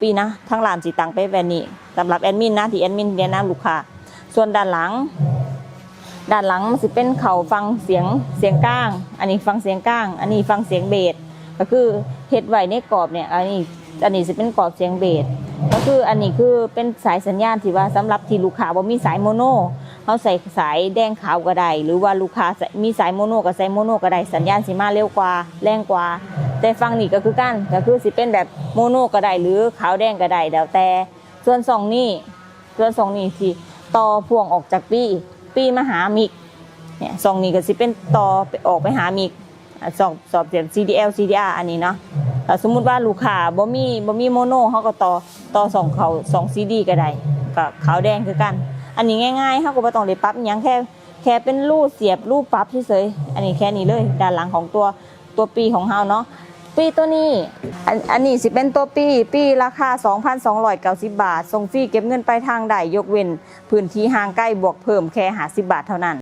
ປີนะ ທາງຮ້ານຊິຕັ້ງໄປແບບນີ້ ສຳລັບແອດມິນนะ ທີ່ແອດມິນແນະນຳລູກຄ້າ. ສ່ວນດ້ານຫຼັງ ດ້ານຫຼັງມັນຊິເປັນເຂົ້າຝັ່ງສຽງ ສຽງກາງ ອັນນີ້ຝັ່ງສຽງກາງ ອັນນີ້ຝັ່ງສຽງເບສ ກໍຄືເຮັດໄວ້ໃນກອບເນີ້ຍ ອັນນີ້ ອັນນີ້ຊິເປັນກອບສຽງເບສ ກໍຄືອັນນີ້ຄືເປັນສາຍສັນຍານທີ່ວ່າສຳລັບທີ່ລູກຄ້າບໍ່ມີສາຍໂມໂນ ເຮົາໃສ່ສາຍແດງຂາວກໍໄດ້ ຫຼືວ່າລູກຄ້າມີສາຍໂມໂນກໍໃສ່ໂມໂນກໍໄດ້ ສັນຍານຊິມາເລັວກວ່າ ແຮງກວ່າ. ແຕ່ຝັ່ງນີ້ກໍຄືກັນ ກໍຄືຊິເປັນແບບໂມໂນກໍໄດ້ ຫຼືຂາວແດງກໍໄດ້ ແລ້ວແຕ່. ສ່ວນຊ່ອງນີ້ ສ່ວນຊ່ອງນີ້ຊິຕໍ່ພວງອອກຈາກປີ ປີມາຫາມິກ ເນີ້ຍ ຊ່ອງນີ້ກໍຊິເປັນຕໍ່ອອກໄປຫາມິກ ອາ ຊອກ ຊອກສຽງ CDL CDR ອັນນີ້ເນາະ. ຖ້າສົມມຸດວ່າລູກຄ້າບໍ່ມີ ບໍ່ມີໂມໂນ ເຮົາກໍຕໍ່ ຕໍ່ຊ່ອງເຂົ້າ ຊ່ອງ CD ກໍໄດ້ ກໍຂາວແດງຄືກັນ. ອັນນີ້ງ່າຍໆ ເຮົາກໍບໍ່ຕ້ອງໄດ້ປັບອີ່ຫຍັງ ແຄ່ ແຄ່ເປັນຮູສຽບ ຮູປັບເສີຍໆ. ອັນນີ້ແຄ່ນີ້ເລີຍ ດ້ານຫຼັງຂອງຕົວ ຕົວປີຂອງເຮົາເນາະ. ປີຕົວນີ້ ອັນ ອັນນີ້ຊິເປັນຕົວປີ ປີລາຄາສອງພັນສອງຮ້ອຍເກົ້າສິບບາດ ສົ່ງຟຣີເກັບເງິນປາຍທາງໄດ້ ຍົກເວັ້ນພື້ນທີ່ຫ່າງໄກ ບວກເພີ່ມແຄ່ຫ້າສິບບາດເທົ່ານັ້ນ.